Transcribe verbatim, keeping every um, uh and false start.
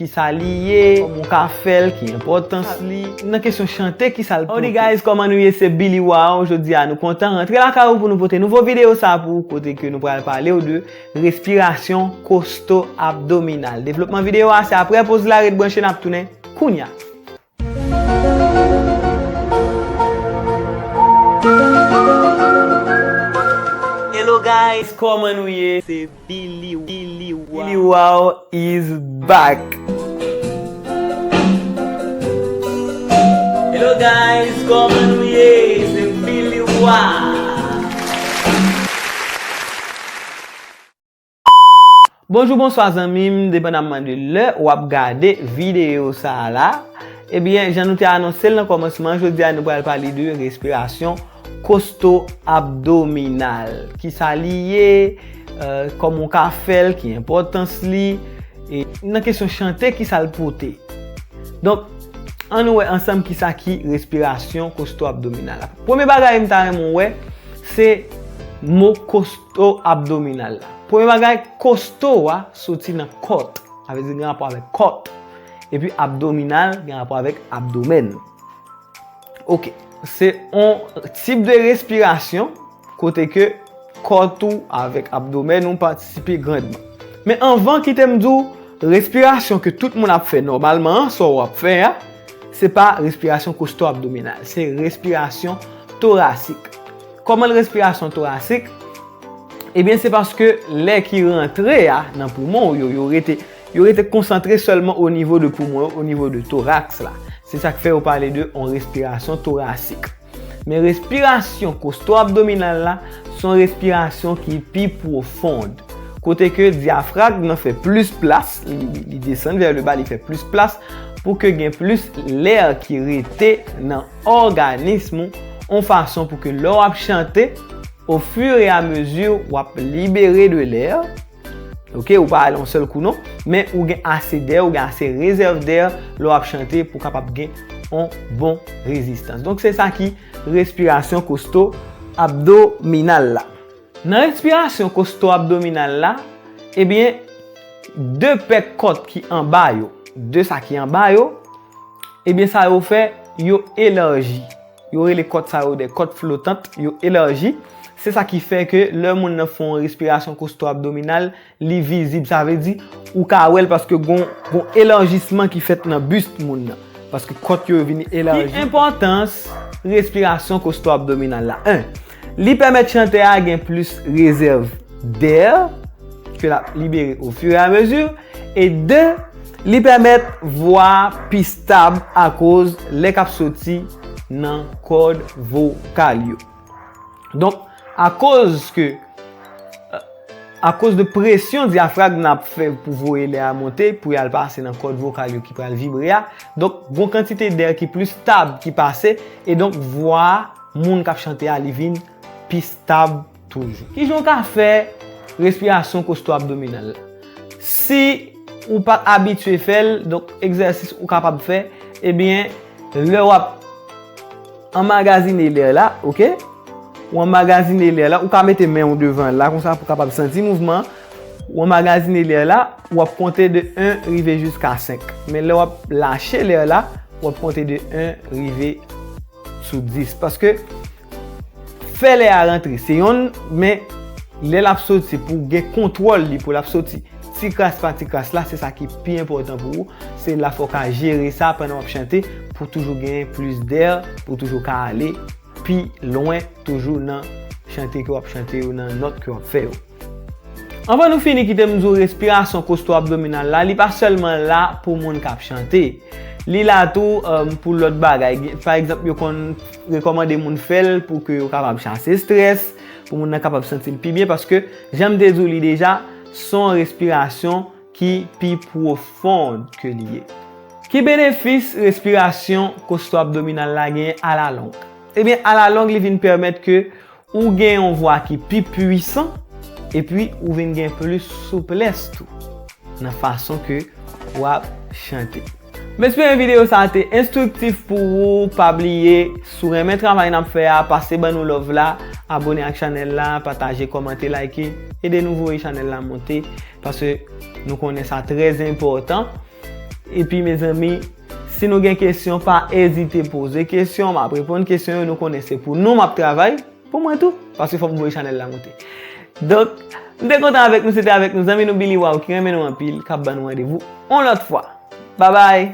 Kisa li ye, kòman w ka fè l, ki enpòtans li, nan kesyon chante, kisa l pote. Howdy guys, kòman nou ye? Se Billy Wow. Jodi a nou kontan rantre lakay ou pou nou pote nouvo videyo sa pou ou, kote ke nou pral pale w de respirasyon kosto abdominal. Devlopman videyo a se apre poz la, ret branche, n ap tounen kounya. Hello guys, kòman nou ye? Se Billy, Billy Wow. Billy Wow is back. Hello guys, kòman nou ye? Se Billy Wow. Bonjou, bonswa zanmi m, depandamman de lè w ap gade videyo sa a la. Ebyen, jan nou te anonse l nan kòmansman, jodi a nou pral pale de respirasyon kosto abdominal. Kisa li ye, euh, kòman w ka fè l, ki enpòtans li, e nan kesyon chante, kisa l pote. Donk, ann nou wè ansanm kisa ki respirasyon kosto abdominal la. Premye bagay m ta renmen w wè, se mo kosto abdominal la. Premye bagay, kosto a soti nan kòt. Sa vle di gen rapò avèk kòt. Epi abdominal gen rapò avèk abdomèn. Ok, se yon tip de respirasyon kote ke kòt ou avèk abdomèn ou patisipe grandman. Men anvan, kite m di w, respirasyon ke tout moun ap fè nòmalman an, sa w ap fè a, se pa respirasyon kosto abdominal, se respirasyon torasik. Kòman l respirasyon torasik? Ebyen, se paske lè ki rantre a nan poumon w yo, yo rete, yo rete konsantre sèlman o nivo de poumon yo, o nivo de toraks la. Se sa k fè yo pale de yon respirasyon torasik. Men respirasyon kosto abdominal la, se yon respirasyon ki pi pwofond. Kote ke dyafragm nan fè plis plas, li, li, li desann vè le ba, li fè plis plas pou ke gen plis lè ki rete nan òganis ou, yon fason pou ke lè w ap chante, au fur et à mesure, w ap libere de lè. Ok, ou pa ale yon sèl kou non, men ou gen ase dè, ou gen ase rezèv dè lè w ap chante pou w kapab gen yon bon rezistans. Donk se sa ki respirasyon kosto abdominal la. Nan respirasyon kosto abdominal la, ebyen, de pè kòt ki anba yo, de sa ki anba yo, ebyen, sa yo fè, yo elaji. Yo rele kòt sa yo de kòt flotant, yo elaji. Se sa ki fè ke lè moun nan fè yon respirasyon kosto abdominal, li vizib. Sa vle di, ou ka wè l paske gon, gon elajisman ki fèt nan bis moun nan. Paske kòt yo vin elaji. Ki enpòtans respirasyon kosto abdominal la? En, li pèmèt chantè a gen plis rezèv dè ke l ap libere au fur et à mesure. E de, li pèmèt vwa a pi stab akoz lè k ap soti nan kòd vokal yo. Donk, akoz ke, akoz de presyon dyafragm nan ap fè pou voye lè a monte, pou y al pase nan kòd vokal yo ki pral vibre a, donk, gon kantite dè ki plis stab ki pase, e donk, vwa a moun k ap chante a, li vin pi stab toujou. Kijan w ka fè respirasyon kosto abdominal la? Si ou pa t abitye fè l, donk egzèsis ou kapab fè, ebyen, lè w ap anmagazine lè la, ok? Ou anmagazine lè la, ou ka mete men w devan l la, konsa pou w kapab santi mouvman an. Ou anmagazine lè la, w ap konte de en rive jiska senk. Men lè w ap lache lè la, w ap konte de en rive sou dis. Paske fè lè a rantre, se yonn, men lè l ap soti, pou w gen kontwòl li, pou l ap soti ti kras pa ti kras la, se sa ki pi enpòtan pou ou. Se la fò w ka jere sa pandan w ap chante, pou toujou gen plis dè, pou toujou ka ale pi lwen, toujou nan chante ke w ap chante yo, nan nòt ke w ap fè yo. Anvan nou fini, kite m di w respirasyon kosto abdominal la, li pa sèlman la pou moun k ap chante. Li la tou, um, pou lòt bagay. Gen, pa egzanp, yo konn rekòmande moun fè l pou ke yo kapab chase estrès, pou moun nan kapab santi l pi byen, paske, jan m te di w li deja, se yon respirasyon ki pi pwofon ke li ye. Ki benefis respirasyon kosto abdominal la genyen alalong? Ebyen, alalong, li vin pèmèt ke ou gen yon vwa ki pi pwisan, epi ou vin gen plis souplès tou nan fason ke w ap chante. M espere videyo sa a te enstriktif pou ou. Pa bliye, si w renmen travay n ap fè a, pase ban nou love la, abone ak chanèl la, pataje, kòmante, like, ede nou voye chanèl la monte, paske nou konnen sa trè enpòtan. Epi mezanmi, si nou gen kesyon, pa ezite poze kesyon, m ap reponn kesyon yo, nou konnen se pou nou m ap travay, pou mwen tou, paske fò m voye chanèl la monte. Donk, m te kontan avèk nou, se te avèk nou zanmi nou Billy Wow ki renmen nou anpil, k ap ban nou randevou yon lòt fwa. Babay!